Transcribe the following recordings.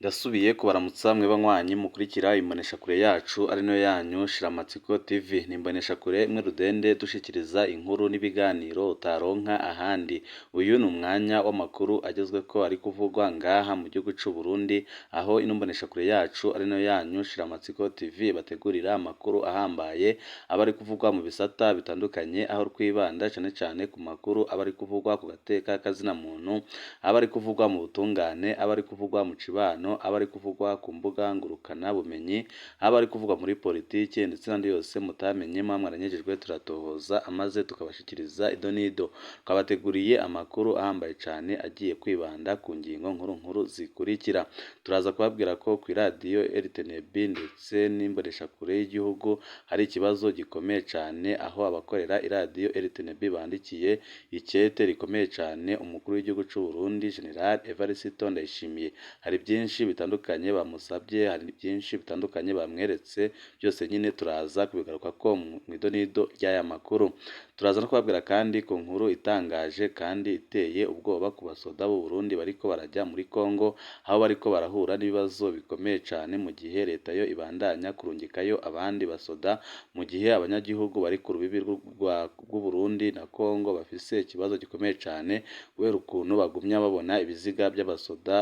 Ndasubiye kubaramutsa mwe banywanyi mukurikira imboneshakure yacu ari nayo yanyu Shiramatsiko TV. Ni imboneshakure imwe rudende dushikiriza inkuru n'ibiganiro utaronka ahandi. Uyu ni umwanya w'amakuru agezweko ari kuvugwa ngaha mu gihugu c'u Burundi, aho ino mboneshakure yacu ari nayo yanyu Shiramatsiko TV bategurira amakuru ahambaye aba ari kuvugwa mu bisata bitandukanye, aho twibanda cane cane ku makuru aba ari kuvugwa ku gateka kazina muntu, aba ari kuvugwa mu butungane, aba ari kuvugwa mu cibano, aba ari kuvugwa ku mbuga ngurukana bumenyi, aba ari kuvugwa muri politiki ndetse n'andi yose mutamenye muba mwaranyejejwe turatohoza amaze tukabashikiriza ido n'ido. Twabateguriye amakuru ahambaye cane agiye kwibanda ku ngingo nkuru nkuru zikurikira. Turaza kubabwira ko kw'iradiyo RTNB ndetse n'imboneshakure y'igihugu hari ikibazo gikomeye cane, aho abakorera iradiyo RTNB bandikiye ikete rikomeye cane umukuru w'igihugu c'u Burundi General Evariste Ndayishimiye. Hari byinshi bitandukanye bamusabye, hari byinshi bitandukanye bamweretse, byose nyine turaza kubigarukako mw'ido n'ido ry'aya makuru. Turaza no kubabwira kandi ku nkuru itangaje kandi iteye ubwoba ku basoda b'u Burundi bariko barajya muri Congo, aho bariko barahura n'ibibazo bikomeye cane mu gihe leta yo ibandanya kurungikayo abandi basoda, mu gihe abanyagihugu bari ku rubibi rw'u Burundi na Congo bafise ikibazo gikomeye cane kubera ukuntu bagumya babona ibiziga by'abasoda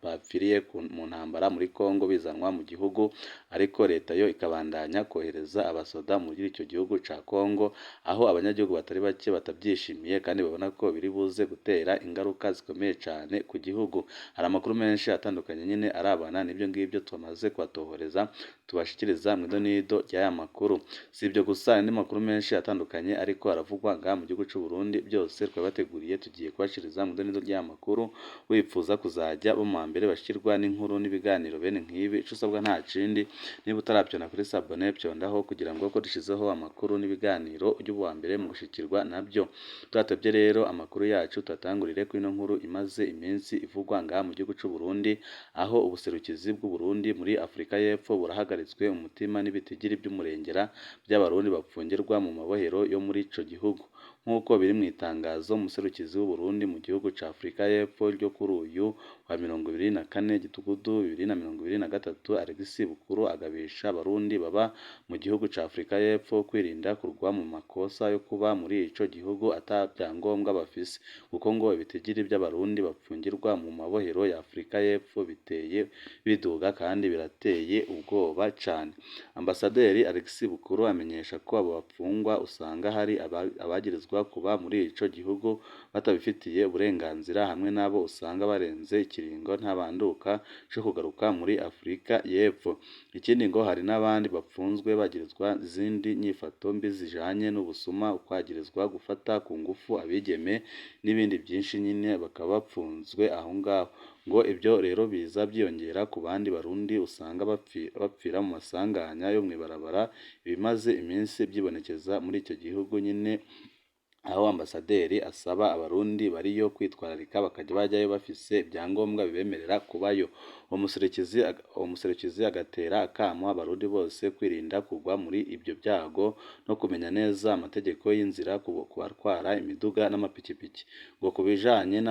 bapfiriye mu ntambara muri Congo bizanwa mu gihugu, ariko leta yo ikabandanya kohereza abasoda muri ico gihugu ca Congo, aho abanyagihugu batari bake batavyishimiye kandi babona ko biri buze gutera ingaruka zikomeye cane ku gihugu. Hari amakuru menshi atandukanye nyine arabana n'ibyo ngibyo twamaze kubatohoreza tubashikiriza mw'ido n'ido ry'aya makuru. Si ibyo gusa, andi makuru menshi atandukanye ariko aravugwa ngaha mu gihugu c'u Burundi, byose twabateguriye tugiye kubashikiriza mw'ido n'ido ry'aya makuru. Wipfuza kuzajya bo mu mbere bashikirwa n'inkuru n'ibiganiro bene nk'ibi, ico usabwa nta kindi, niba utaravyonda kuri s'abonner vyondaho kugira ngo ko dushizeho amakuru n'ibiganiro ujye uba uwa mbere mu gushikirwa nabyo. Tudatevye rero amakuru yacu tuyatangurire kuri ino nkuru imaze iminsi ivugwa ngaha mu gihugu c'u Burundi, aho ubuserukizi bw'u Burundi muri Afrika y'Epfo burahagaritswe umutima n'ibitigiri vy'umurengera vy'abarundi bapfungirwa mu mabohero yo muri ico gihugu. Nk'uko biri mw'itangazo umuserukizi w'u Burundi mu gihugu ca Afrika y'Epfo ryo kuri uyu wa 24 Gitugutu 2023, Alexis Bukuru agabisha abarundi baba mu gihugu ca Afrika y'Epfo kwirinda kurwa mu makosa yo kuba muri ico gihugu ata vyangombwa bafise, kuko ngo ibitigiri vy'abarundi bapfungirwa mu mabohero ya Afrika y'Epfo biteye biduga kandi birateye ubwoba cane. Ambasaderi Alexis Bukuru amenyesha ko abo bapfungwa usanga hari abagirizwa kuba muri ico gihugu batabifitiye uburenganzira, hamwe n'abo usanga barenze ikiringo ntabanduka co kugaruka muri Afrika y'Epfo. Ikindi ngo hari n'abandi bapfunzwe bagirizwa izindi nyifato mbi zijanye n'ubusuma, ukwagirizwa gufata ku ngufu abigeme n'ibindi vyinshi nyine bakaba bapfunzwe aho ngaho. Ngo ivyo rero biza vyiyongera ku bandi barundi usanga bapfira mu masanganya yo mw'ibarabara, ibimaze iminsi vyibonekeza muri ico gihugu nyine, aho ambasaderi asaba abarundi bariyo kwitwararika bakaja bajayo bafise ivyangombwa bibemerera kubayo. Uwo muserukizi agatera akamo abarundi bose kwirinda kugwa muri ivyo vyago no kumenya neza amategeko y'inzira ku batwara imiduga n'amapikipiki. Ngo ku bijanye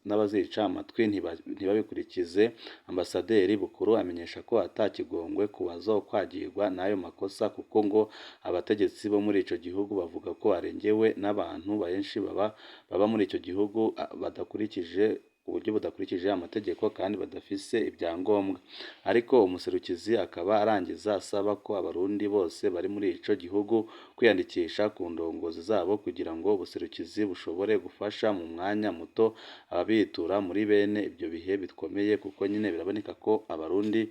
n'abazica amatwi ntibabikurikize, ambasaderi Bukuru amenyesha ko ata kigongwe ku bazokwagirwa n'ayo makosa, kuko ngo abategetsi bo muri ico gihugu bavuga ko barengewe n'abantu benshi baba muri ico gihugu badakurikije uburyo budakurikije amategeko kandi badafise ivyangombwa. Ariko umuserukizi akaba arangiza asaba ko abarundi bose bari muri ico gihugu kwiyandikisha ku ndongozi zabo kugira ngo ubuserukizi bushobore gufasha mu mwanya muto ababitura muri bene ivyo bihe bikomeye, kuko nyine biraboneka ko abarundi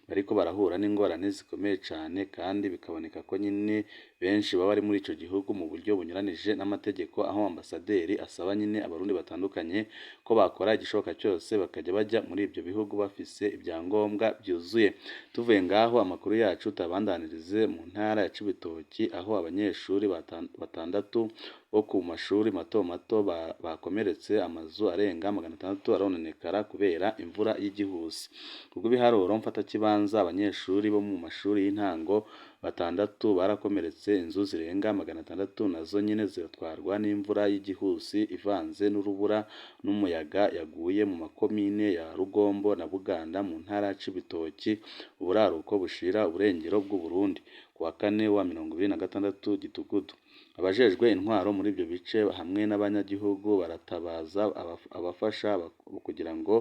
bariko barahura n'ingorane zikomeye cane kandi bikaboneka ko nyine benshi baba bari muri ico gihugu mu buryo bunyuranije n'amategeko, aho ambasaderi asaba nyine abarundi batandukanye ko bakora igishoboka cyose bakajya bajya muri ibyo bihugu bafise ibyangombwa byuzuye. Tuvuye ngaho amakuru yacu tuyabandanirize mu ntara ya Cibitoki, aho abanyeshuri batandatu bo ku mashuri mato mato bakomeretse, amazu arenga 600 arononekara kubera imvura y'igihusi. Kubw'ibiharuro mfatakibanza, abanyeshuri bo mu mashuri y'intango Batandatu barakomeretse, inzu zirenga 600 nazo nyene ziratwarwa n'imvura y'igihusi ivanze n'urubura n'umuyaga yaguye mu makomine ya Rugombo na Buganda mu ntara ya Cibitoki, uburaruko bushira uburengero bw'Uburundi, kuwa kane wa 2026 Gitugutu. Abajejwe intwaro muri ivyo bice hamwe n'abanyagihugu baratabaza abafasha kugira ngo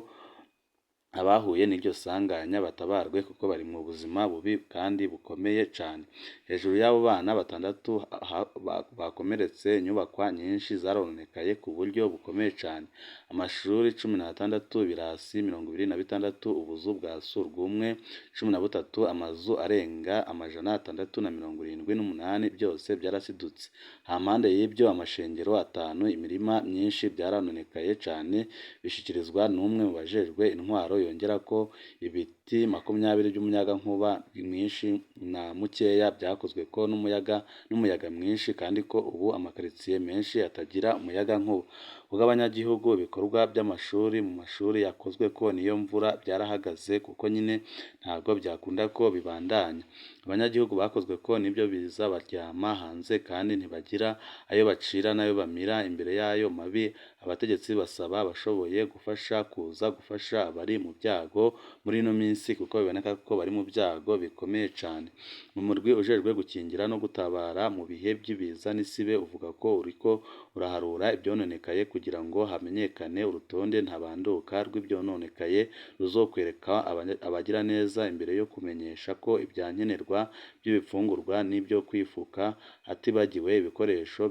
abahuye n'iryo sanganya batabarwe kuko bari mu buzima bubi kandi bukomeye cane. Hejuru y'abo bana batandatu bakomeretse, inyubakwa nyinshi zarononekaye ku buryo bukomeye cane. Amashuri 16, ibirasi 26, ubuzu bwa surwumwe 13, amazu arenga 678 byose vyarasidutse. Hampande y'ivyo, amashengero atanu, imirima myinshi vyarononekaye cane, bishikirizwa n'umwe mu bajejwe intwaro. Yongerako ibiti 20 vy'umuyagankuba mwinshi na mukeya vyakozweko n'umuyaga mwinshi, kandi ko ubu amakaritsiye menshi atagira umuyagankuba. Kubw'abanyagihugu, ibikorwa vy'amashuri mu mashuri yakozweko n'iyo mvura vyarahagaze kuko nyene ntabwo vyakunda ko bibandanya. Abanyagihugu bakozweko n'ivyo biza baryama hanze kandi ntibagira ayo bacira n'ayo bamira imbere y'ayo mabi. Abategetsi basaba abashoboye gufasha kuza gufasha abari mu vyago muri ino minsi kuko biboneka ko bari mu vyago bikomeye cane. Umurwi ujejwe gukingira no gutabara mu bihe vy'ibiza n'isibe uvuga ko uriko uraharura ivyononekaye kugira ngo hamenyekane urutonde ntabanduka rw'ivyononekaye ruzokwereka abagiraneza imbere yo kumenyesha ko ivyankenerwa vy'ibifungurwa n'ivyo kwifuka, hatibagiwe ibikoresho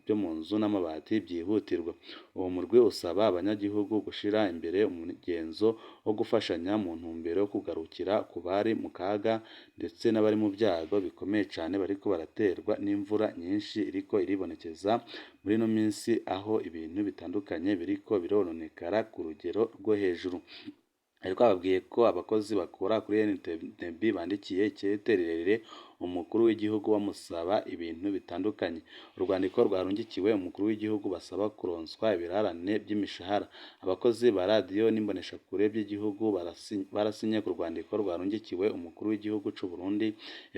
vyo mu nzu n'amabati vyihutirwa. Uwo murwi usaba abanyagihugu gushira imbere umugenzo wo gufashanya mu ntumbero yo kugarukira ku bari mu kaga ndetse n'abari mu vyago bikomeye cane bariko baraterwa n'imvura nyinshi iriko iribonekeza muri ino minsi, aho ibintu bitandukanye biriko birononekara ku rugero rwo hejuru. Ariko bababwiye ko abakozi bakora kuri NTB bandikiye ikete rirerire umukuru w'igihugu bamusaba ibintu bitandukanye. Urwandiko rwarungikiwe umukuru w'igihugu basaba kuronswa ibirarane by'imishahara. Abakozi ba radiyo n'imboneshakure by'igihugu barasinye ku rwandiko rwarungikiwe umukuru w'igihugu c'u Burundi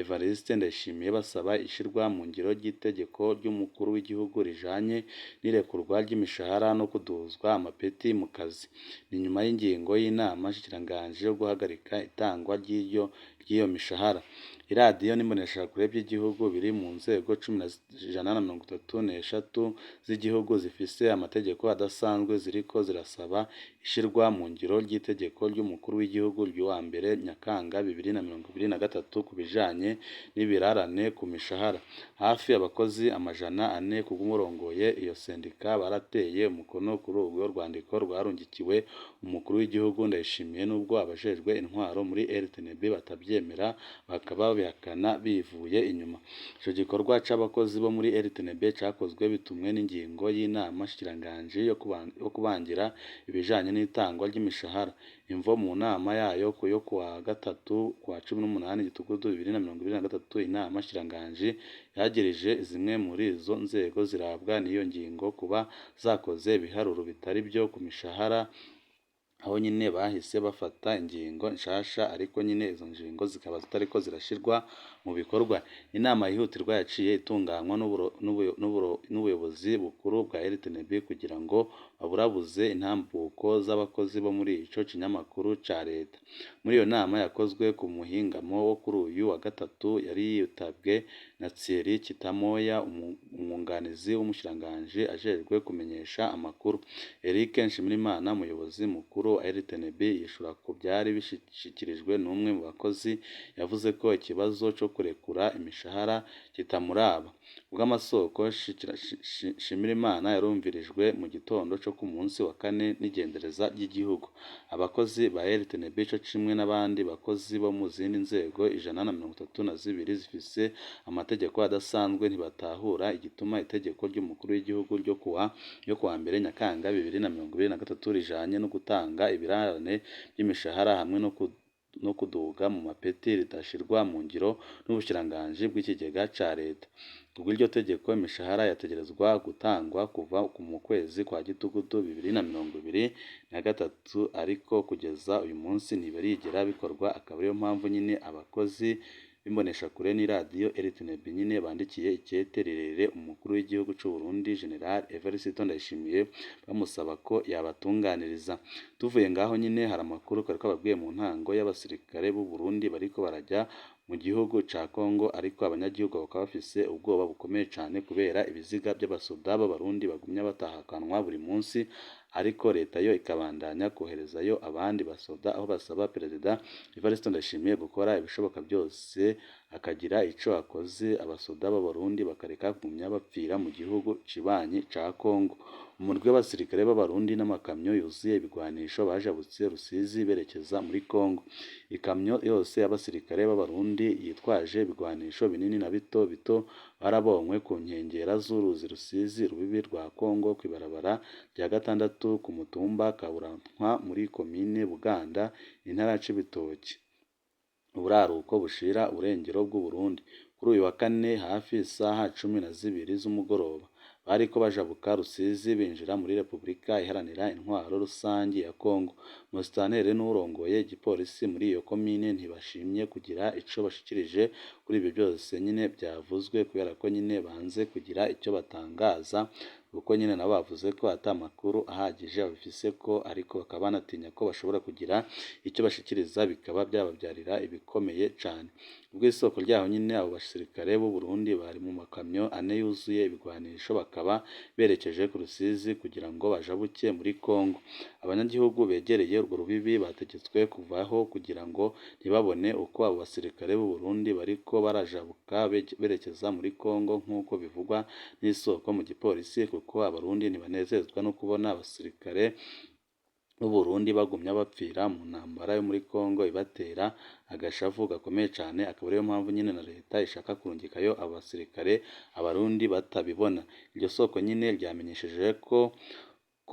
Evariste Ndayishimiye basaba ishirwa mu ngiro ry'itegeko ry'umukuru w'igihugu rijanye n'irekurwa ry'imishahara no kuduzwa amapeti mu kazi. Ni nyuma y'ingingo y'inama nshikiranganji yo guhagarika itangwa ry'iyo mishahara. Iradiyo n'imboneshakure by'igihugu biri mu nzego 133 z'igihugu zifise amategeko adasanzwe ziriko zirasaba ishirwa mu ngiro ry'itegeko ry'umukuru w'igihugu ry'uwa mbere Nyakanga 2023 ku bijanye n'ibirarane ku mishahara. Hafi abakozi 400 kubw'umurongoye iyo sendika barateye umukono kuri urwo rwandiko rwarungikiwe umukuru w'igihugu Ndayishimiye, nubwo abajejwe intwaro muri RTNB batavyemera bakaba babihakana bivuye inyuma. Ico gikorwa c'abakozi bo muri RTNB cakozwe bitumwe n'ingingo y'inama nshikiranganji yo kubangira ibijanye n'itangwa ry'imishahara. Imvo mu nama yayo yo kuwa gatatu kwa 18 Gitugutu 2023, inama nshikiranganji yagirije zimwe muri izo nzego zirabwa n'iyo ngingo kuba zakoze ibiharuro bitari vyo ku mishahara, aho nyine bahise bafata ingingo nshasha, ariko nyine izo ngingo zikaba zitariko zirashirwa mu bikorwa. Inama yihutirwa yaciye itunganywa n'ubuyobozi bukuru bwa RTNB kugira ngo baburabuze intambuko z'abakozi bo muri ico kinyamakuru ca leta. Muri iyo nama yakozwe ku muhingamo wo kuri uyu wa gatatu yari yitabwe na Thierry Kitamoya, umwunganizi w'umushikiranganji ajejwe kumenyesha amakuru. Eric Nshimirimana, umuyobozi mukuru wa RTNB, yishura ku vyari bishikirijwe n'umwe mu bakozi, yavuze ko ikibazo co kurekura imishahara kitamuraba. Kubw'amasoko, Nshimirimana yarumvirijwe mu gitondo co ku munsi wa kane n'igendereza ry'igihugu. Abakozi ba RTNB co kimwe n'abandi bakozi bo mu zindi nzego 132 zifise amategeko adasanzwe ntibatahura igituma itegeko ry'umukuru w'igihugu ryo kuwa mbere Nyakanga 2023 rijanye no gutanga ibirarane by'imishahara hamwe no kuduga mu mapeti ridashirwa mu ngiro n'ubushikiranganji bw'ikigega ca leta. Kubw'iryo tegeko, imishahara yategerezwa gutangwa kuva mu kwezi kwa Gitugutu 2023, ariko kugeza uyu munsi ntibirigera bikorwa, akaba ariyo mpamvu nyine abakozi b'imboneshakure n'iradiyo RTNB nyine bandikiye ikete rirerire umukuru w'igihugu c'u Burundi General Evariste Ndayishimiye bamusaba ko yabatunganiriza. Tuvuye ngaho nyine hari amakuru twari twababwiye mu ntango y'abasirikare b'u Burundi bariko barajya mu gihugu ca Congo, ariko abanyagihugu bakaba bafise ubwoba bukomeye cane kubera ibiziga by'abasoda b'Abarundi bagumya batahakanwa buri munsi, ariko leta yo ikabandanya koherezayo abandi basoda, aho basaba Perezida Evariste Ndayishimiye gukora ibishoboka byose akagira ico akoze abasoda b'Abarundi bakareka kugumya bapfira mu gihugu cibanyi ca Congo. Umurwi w'abasirikare b'Abarundi n'amakamyo yuzuye ibigwanisho bajabutse Rusizi berekeza muri Congo. Ikamyo yose y'abasirikare b'Abarundi yitwaje ibigwanisho binini na bito bito barabonywe ku nkengera z'uruzi Rusizi, rubibi rwa Congo, kw'ibarabara rya gatandatu ku mutumba Kaburantwa muri komine Buganda, intara ya Cibitoke, uburaruko bushira uburengero bw'Uburundi. Kuri uyu wa kane hafi isaha 12 z'umugoroba bariko bajabuka Rusizi binjira muri Repubulika Iharanira Intwaro Rusangi ya Congo. Musitanteri n'uwurongoye igipolisi muri iyo komine ntibashimye kugira ico bashikirije kuri ibyo byose nyine byavuzwe, kubera ko nyine banze kugira icyo batangaza, kuko nyine nabo bavuze ko ata makuru ahagije babifise ko, ariko bakaba banatinya ko bashobora kugira icyo bashikiriza bikaba byababyarira ibikomeye cane. Ubwo isoko ryaho nyine abo basirikare b'u Burundi bari mu makamyo ane yuzuye ibigwanisho bakaba berekeje ku Rusizi kugira ngo bajabuke muri Congo. Abanyagihugu begereye urwo rubibi bategetswe kuvaho kugira ngo ntibabone uko abo basirikare b'u Burundi bariko barajabuka berekeza muri Congo, nk'uko bivugwa n'isoko mu gipolisi, kuko Abarundi ntibanezezwa no kubona abasirikare b'u Burundi bagumya bapfira mu ntambara yo muri Congo ibatera agashavu gakomeye cane, akaba ariyo mpamvu nyine na leta ishaka kurungikayo abasirikare Abarundi batabibona. Iryo soko nyine ryamenyesheje ko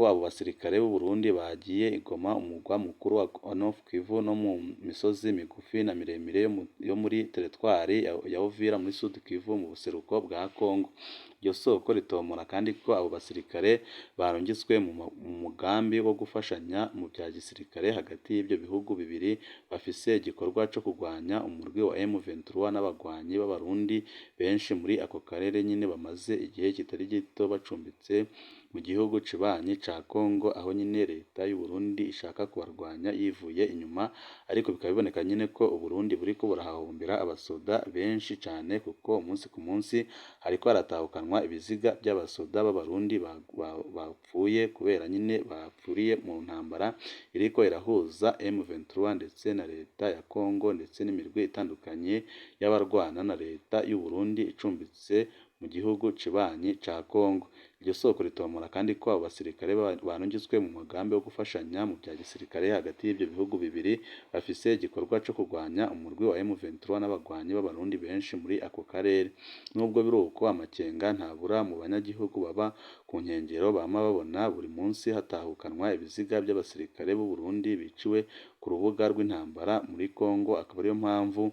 abo basirikare b'u Burundi bagiye i Goma, umugwa mukuru wa North Kivu, no mu misozi migufi na miremire yo muri teritwari ya Uvira muri Sud Kivu mu buseruko bwa Congo. Iryo soko ritomora kandi ko abo basirikare barungitswe mu mugambi wo gufashanya mu bya gisirikare hagati y'ibyo bihugu bibiri bafise igikorwa co kurwanya umurwi wa M23 n'abagwanyi b'Abarundi benshi muri ako karere nyine bamaze igihe kitari gito bacumbitse mu gihugu cibanyi ca Congo, aho nyine leta y'u Burundi ishaka kubarwanya yivuye inyuma, ariko bikaba biboneka nyine ko Uburundi buriko burahahombera abasoda benshi cane, kuko umunsi ku munsi hariko haratahukanwa ibiziga by'abasoda b'Abarundi bapfuye kubera nyine bapfuriye mu ntambara iriko irahuza M23 ndetse na leta ya Congo ndetse n'imirwi itandukanye y'abarwana na leta y'u Burundi icumbitse mu gihugu cibanyi ca Congo. Iryo soko ritomora kandi ko abo basirikare barungitswe mu mugambi wo gufashanya mu bya gisirikare hagati y'ibyo bihugu bibiri bafise igikorwa co kurwanya umurwi wa M23 n'abagwanyi b'Abarundi benshi muri ako karere. Nubwo biri uko, amakenga ntabura mu banyagihugu baba ku nkengero bama babona buri munsi hatahukanwa ibiziga by'abasirikare b'u Burundi biciwe ku rubuga rw'intambara muri Congo, akaba ariyo mpamvu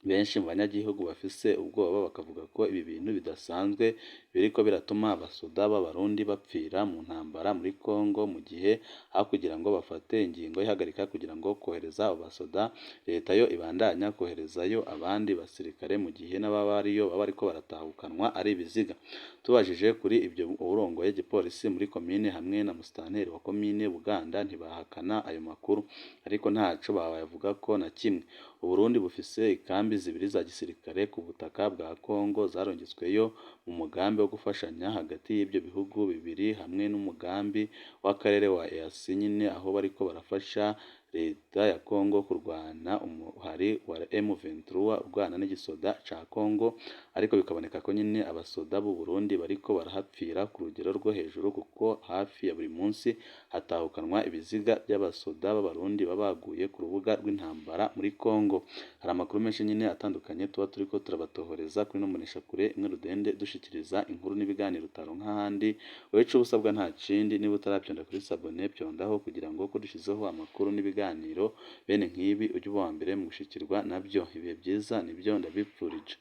benshi mu banyagihugu bafise ubwoba bakavuga ko ibi bintu bidasanzwe biriko biratuma abasoda b'Abarundi bapfira mu ntambara muri Congo, mu gihe aho kugira ngo bafate ingingo ihagarika kugira ngo kohereza abo basoda, leta yo ibandanya koherezayo abandi basirikare mu gihe n'ababa ariyo baba bariko baratahukanwa ari ibiziga. Tubajije kuri ibyo uwurongoye igipolisi muri komine hamwe na musitanteri wa komine Buganda ntibahakana ayo makuru, ariko ntaco bayavugako na kimwe. Uburundi bufise ikambi zibiri za gisirikare ku butaka bwa Congo zarungitsweyo mu mugambi wo gufashanya hagati y'ibyo bihugu bibiri hamwe n'umugambi w'akarere wa EAC nyine, aho bariko barafasha leta ya Congo kurwana umuhari wa M23 urwana n'igisoda ca Congo, ariko bikaboneka ko nyine abasoda b'u Burundi bariko barahapfira ku rugero rwo hejuru, kuko hafi ya buri munsi hatahukanwa ibiziga by'abasoda b'Abarundi baba baguye ku rubuga rw'intambara muri Congo. Hari amakuru menshi nyine atandukanye tuba turiko turabatohoreza kuri ino mboneshakure imwe rudende, dushikiriza inkuru n'ibiganiro utaronka ahandi. Wewe ico usabwa nta kindi, niba utaravyonda kuri sabone vyondaho kugira ngo ko dushizeho amakuru n'ibiganiro bene nk'ibi ujye uba uwa mbere mu gushikirwa nabyo. Ibihe byiza nibyo ndabipfurije.